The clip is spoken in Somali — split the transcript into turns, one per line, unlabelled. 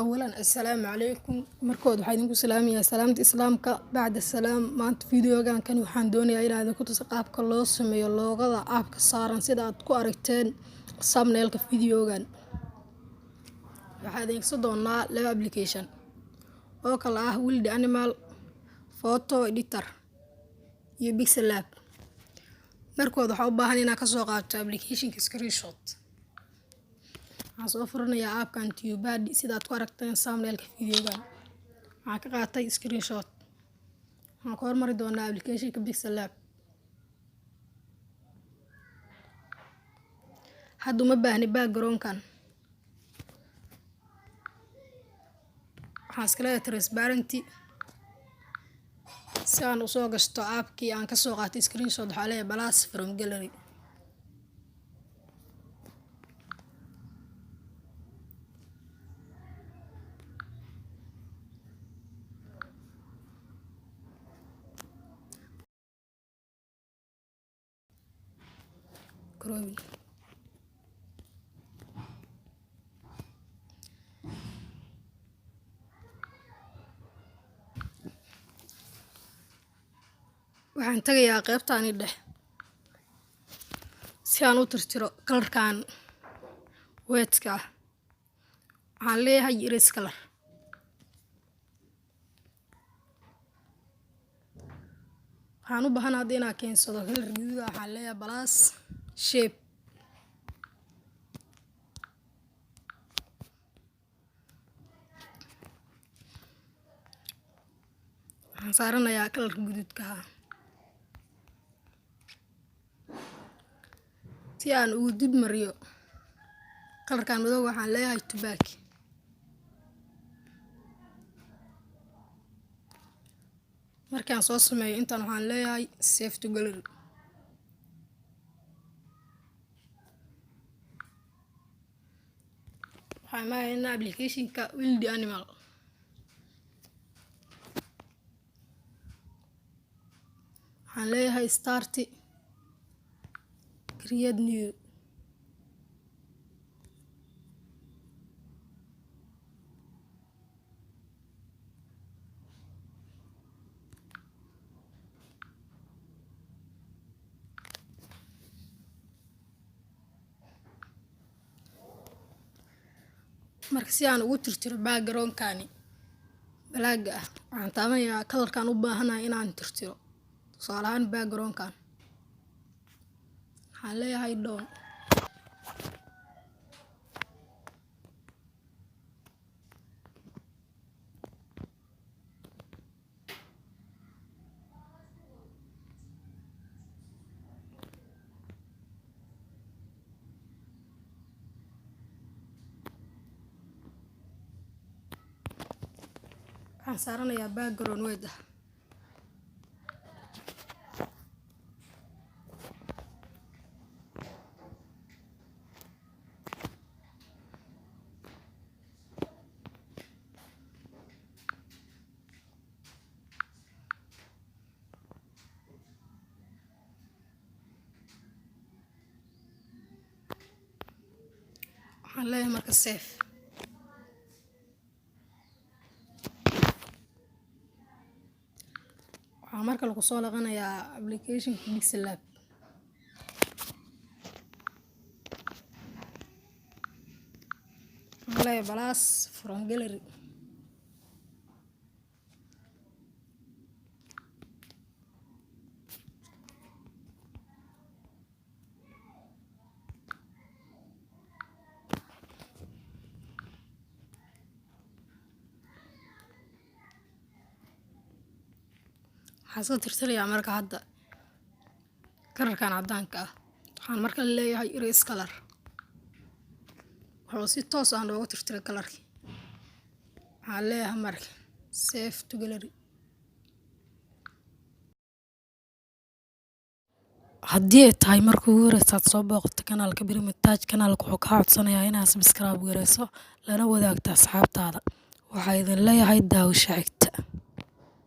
Awalan, assalaamu calaykum. Markood waxaa idinku salaamayaa salaamta Islaamka. Bacda salaam, maanta videogan kan waxaan doonayaa inaan idinku tuso qaabka loo sameeyo logoda appka saaran, sida aad ku aragteen thumbnailka videogan. Waxaa adeegsan doonaa laba application oo kala ah Wild Animal Photo Editor iyo Pixel Lab. Markood waxaa u baahan inaan kasoo qaato applicationka screenshot. Waxaan soo furanayaa appkan TubeBuddy, sida aad ku aragteen thumbnailka videogan. Waxaan ka qaatay screenshot. Waxaan ku hormari doonaa applicationka Pixel Lab. Hadda uma baahni backgroundkan. Waxaan iska leeyahay transparency si aan usoo gashto appkii aan kasoo qaatay screenshot. Waxaa leeyahay plus from gallery. Cropping. Waxaan tagayaa qeybtaani dhex si aan u tirtiro colorkan white-ka ah. Waxaan leeyahay erase color. Waxaan u baahanahay hadda inaan keensado color gaduud ah. Waxaan leeyahay plus shape. Waxaan saaranayaa colorka guduudka ah si aan ugu dib mariyo colorkan madow. Waxaan leeyahay to back. Markaan soo sameeyo intaan, waxaan leeyahay save to gallery. Waxaan imaanaynaa applicationka Wild Animal. Waxaan leeyahay start, create new. Marka si aan ugu tirtiro background-kani blackga ah, waxaan taabanayaa colorkaan u baahanahay inaan tirtiro. Tusaale ahaan, background-kan waxaan leeyahay done. Waxaan saaranayaa background white ah. Waxaan leeyahay marka save. Waxaa marka lagu soo laqanayaa applicationka Pixel Lab. Waxaan leeyahay plus from gallery. Waxaan iska tirtirayaa marka hadda colorkan caddaanka ah. Waxaan marka leeyahay erase color. Wuxuu si toos ah noogu tirtiray colorkii. Waxaan leeyahay marka save to gallery. Haddii ay tahay marka ugu horeysa aad soo booqato kanaalka Birmintage, kanaalka wuxuu kaa codsanayaa inaad subscribe gareyso, lana wadaagto asxaabtaada. Waxaa idin leeyahay daawasho xigta.